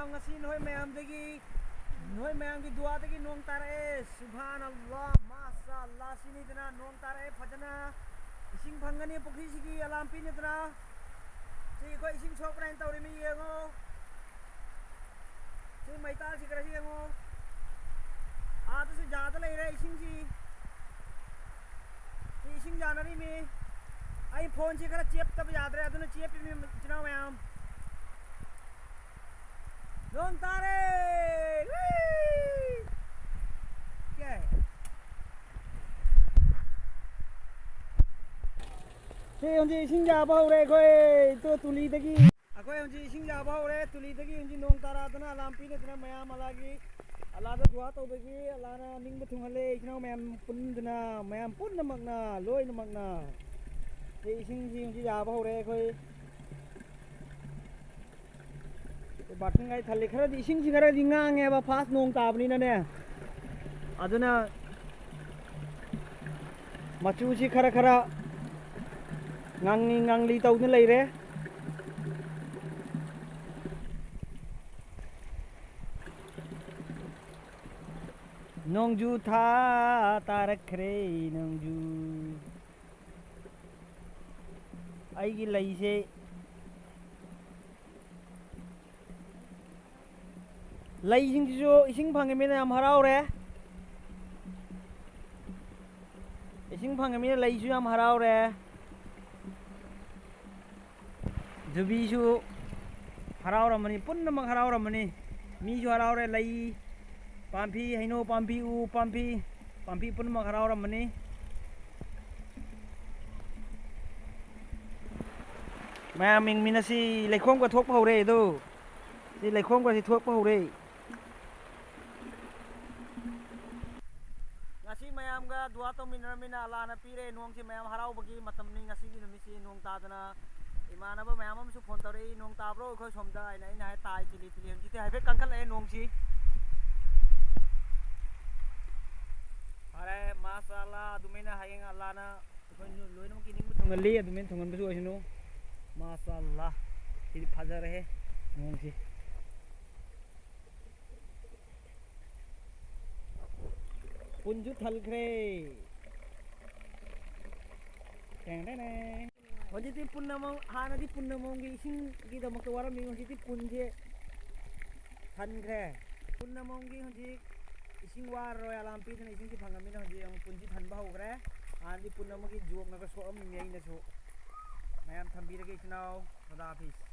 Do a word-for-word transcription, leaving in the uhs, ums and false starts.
ꯉꯁꯤ ꯅꯈꯣꯏ ꯃꯌꯥꯝꯗꯒꯤ, ꯅꯈꯣꯏ ꯃꯌꯥꯝꯒꯤ ꯗꯨꯋꯥꯗꯒꯤ ꯅꯣꯡ ꯇꯥꯔꯛꯑꯦ꯫ ꯁꯨꯕꯍꯥꯅꯜꯂꯥ, ꯃꯥꯁꯥ ꯑꯜꯂꯥ, ꯁꯤꯅꯤꯗꯅ ꯅꯣꯡ ꯇꯥꯔꯛꯑꯦ ꯐꯖꯅ꯫ ꯏꯁꯤꯡ ꯐꯪꯒꯅꯤ ꯄꯨꯈ꯭ꯔꯤꯁꯤꯒꯤ ꯑꯂꯥꯝ ꯄꯤꯅꯗꯅ꯫ ꯁꯤ ꯑꯩꯈꯣꯏ ꯏꯁꯤꯡ ꯁꯣꯛꯄ꯭ꯔꯥ ꯍꯥꯏꯅ ꯇꯧꯔꯤꯃꯤ, ꯌꯦꯡꯉꯣ꯫ ꯁꯤ ꯃꯩꯇꯥꯜꯁꯤ ꯈꯔ ꯌꯦꯡꯉꯣ꯫ ꯑꯥꯗꯁꯨ ꯌꯥꯗ ꯂꯩꯔꯦ ꯏꯁꯤꯡꯁꯤ꯫ ꯁꯤ ꯏꯁꯤꯡ ꯌꯥꯅꯔꯤꯃꯤ꯫ ꯑꯩ ꯐꯣꯟꯁꯤ ꯈꯔ ꯆꯦꯞꯇꯕ ꯌꯥꯗ꯭ꯔꯦ, ꯑꯗꯨꯅ ꯆꯦꯞꯄꯤꯃꯤ, ꯏꯆꯤꯟ ꯏꯅꯥꯎ ꯃꯌꯥꯝ꯫ ꯅꯣꯡ ꯇꯥꯔꯦ! ꯋꯤ! ꯀꯦ꯫ ꯁꯤ ꯍꯧꯖꯤꯛ ꯏꯁꯤꯡ ꯌꯥꯕ ꯍꯧꯔꯦ ꯑꯩꯈꯣꯏ ꯇꯨ-, ꯇꯨꯂꯤꯗꯒꯤ꯫ ꯑꯩꯈꯣꯏ ꯍꯧꯖꯤꯛ ꯏꯁꯤꯡ ꯌꯥꯕ ꯍꯧꯔꯦ꯫ ꯇꯨꯂꯤꯗꯒꯤ ꯍꯧꯖꯤꯛ ꯅꯣꯡ ꯇꯥꯔꯛꯑꯗꯅ ꯑꯂꯥꯝ ꯄꯤꯅꯗꯅ ꯃꯌꯥꯝ ꯑꯂꯥꯒꯤ, ꯑꯂꯥꯗ ꯗꯨꯋꯥ ꯇꯧꯕꯒꯤ ꯑꯂꯥꯅ ꯅꯤꯡꯕ ꯊꯨꯡꯍꯜꯂꯦ꯫ ꯏꯆꯤꯟ ꯏꯅꯥꯎ ꯃꯌꯥꯝ ꯄꯨꯟꯗꯅ, ꯃꯌꯥꯝ ꯄꯨꯝꯅꯃꯛꯅ, ꯂꯣꯏꯅꯃꯛꯅ꯫ ꯁꯤ ꯏꯁꯤꯡꯁꯤ ꯍꯧꯖꯤꯛ ꯌꯥꯕ ꯍꯧꯔꯦ ꯑꯩꯈꯣꯏ꯫ ꯕꯥꯔꯇꯤꯟꯒꯥꯏ ꯊꯜꯂꯤ꯫ ꯈꯔꯗꯤ, ꯏꯁꯤꯡꯁꯤ ꯈꯔꯗꯤ ꯉꯥꯡꯉꯦꯕ, ꯐꯥꯁ ꯅꯣꯡ ꯇꯥꯕꯅꯤꯅꯅꯦ꯫ ꯑꯗꯨꯅ ꯃꯆꯨꯁꯤ ꯈꯔ ꯈꯔ ꯉꯥꯡꯂꯤ ꯉꯥꯡꯂꯤ ꯇꯧꯗꯨꯅ ꯂꯩꯔꯦ꯫ ꯅꯣꯡꯖꯨ ꯊꯥ ꯇꯥꯔꯛꯈ꯭ꯔꯦ, ꯅꯣꯡꯖꯨ꯫ ꯑꯩꯒꯤ ꯂꯩꯁꯦ, ꯂꯩꯁꯤꯡꯁꯤꯁꯨ ꯏꯁꯤꯡ ꯐꯪꯉꯃꯤꯅ ꯌꯥꯝ ꯍꯔꯥꯎꯔꯦ꯫ ꯏꯁꯤꯡ ꯐꯪꯉꯃꯤꯅ ꯂꯩꯁꯨ ꯌꯥꯝ ꯍꯔꯥꯎꯔꯦ꯫ ꯖꯨꯕꯤꯁꯨ ꯍꯔꯥꯎꯔꯝꯃꯅꯤ, ꯄꯨꯝꯅꯃꯛ ꯍꯔꯥꯎꯔꯝꯃꯅꯤ꯫ ꯃꯤꯁꯨ ꯍꯔꯥꯎꯔꯦ, ꯂꯩ ꯄꯥꯝꯕꯤ, ꯍꯩꯅꯧ ꯄꯥꯝꯕꯤ, ꯎ ꯄꯥꯝꯕꯤ, ꯄꯥꯝꯕꯤ ꯄꯨꯝꯅꯃꯛ ꯍꯔꯥꯎꯔꯝꯃꯅꯤ꯫ ꯃꯌꯥꯝ ꯌꯦꯡꯃꯤꯟꯅꯁꯤ, ꯂꯩꯈꯣꯝꯒ ꯊꯣꯛꯄ ꯍꯧꯔꯦ ꯑꯗꯣ꯫ ꯁꯤ ꯂꯩꯈꯣꯝꯒꯁꯤ ꯊꯣꯛꯄ ꯍꯧꯔꯦ꯫ ꯉꯁꯤ ꯃꯌꯥꯝꯒ ꯗꯨꯋꯥ ꯇꯧꯃꯤꯟꯅꯔꯃꯤꯅ ꯑꯜꯂꯥꯅ ꯄꯤꯔꯦ ꯅꯣꯡꯁꯤ, ꯃꯌꯥꯝ ꯍꯔꯥꯎꯕꯒꯤ ꯃꯇꯝꯅꯤ ꯉꯁꯤꯒꯤ ꯅꯨꯃꯤꯠꯁꯤ, ꯅꯣꯡ ꯇꯥꯗꯅ꯫ ꯏꯃꯥꯟꯅꯕ ꯃꯌꯥꯝ ꯑꯃꯁꯨ ꯐꯣꯟ ꯇꯧꯔꯛꯏ, "ꯅꯣꯡ ꯇꯥꯕ꯭ꯔꯣ ꯑꯩꯈꯣꯏ ꯁꯣꯝꯗ?" ꯍꯥꯏꯅ ꯑꯩꯅ ꯍꯥꯏ, "ꯇꯥꯏ, ꯊꯤꯂꯤ ꯊꯤꯂꯤ"꯫ ꯍꯧꯖꯤꯛꯇꯤ ꯍꯥꯏꯐꯦꯠ ꯀꯟꯈꯠꯂꯛꯑꯦ ꯅꯣꯡꯁꯤ꯫ ꯐꯔꯦ, ꯃꯥꯁꯥ ꯑꯜꯂꯥ, ꯑꯗꯨꯃꯥꯏꯅ ꯍꯌꯦꯡ ꯑꯜꯂꯥꯅ ꯑꯩꯈꯣꯏ ꯂꯣꯏꯅꯃꯛꯀꯤ ꯅꯤꯡꯕ ꯊꯨꯡꯍꯜꯂꯤ, ꯑꯗꯨꯃꯥꯏꯅ ꯊꯨꯡꯍꯟꯕꯁꯨ ꯑꯣꯏꯁꯅꯨ꯫ ꯃꯥꯁꯥ ꯑꯜꯂꯥ, ꯁꯤꯗꯤ ꯐꯖꯔꯦꯍꯦ ꯅꯣꯡꯁꯤ꯫ ꯄꯨꯟꯁꯨ ꯊꯜꯈ꯭ꯔꯦ꯫ ꯇꯦꯡ ꯇꯦꯡ ꯇꯦꯡ꯫ ꯍꯧꯖꯤꯛꯇꯤ ꯄꯨꯟ ꯑꯃ, ꯍꯥꯟꯅꯗꯤ ꯄꯨꯟ ꯑꯃꯃꯝꯒꯤ ꯏꯁꯤꯡꯒꯤꯗꯃꯛꯇ ꯋꯥꯔꯝꯃꯤ, ꯍꯧꯖꯤꯛꯇꯤ ꯄꯨꯟꯁꯦ ꯊꯟꯈ꯭ꯔꯦ꯫ ꯄꯨꯟ ꯑꯃꯃꯝꯒꯤ ꯍꯧꯖꯤꯛ ꯏꯁꯤꯡ ꯋꯥꯔꯔꯣꯏ, ꯑꯂꯥꯝ ꯄꯤꯗꯅ ꯏꯁꯤꯡꯁꯤ ꯐꯪꯉꯃꯤꯅ ꯍꯧꯖꯤꯛ ꯑꯃꯨꯛ ꯄꯨꯟꯁꯤ ꯊꯟꯕ ꯍꯧꯈ꯭ꯔꯦ꯫ ꯍꯥꯟꯅꯗꯤ ꯄꯨꯟ ꯑꯃꯒꯤ ꯖꯣꯛꯅꯒ ꯁꯣꯛꯑꯝꯃꯤꯅꯦ ꯑꯩꯅꯁꯨ꯫ ꯃꯌꯥꯝ ꯊꯝꯕꯤꯔꯒꯦ ꯏꯆꯤꯟ ꯏꯅꯥꯎ, ꯈꯨꯗꯥ ꯍꯥꯐꯤꯖ꯫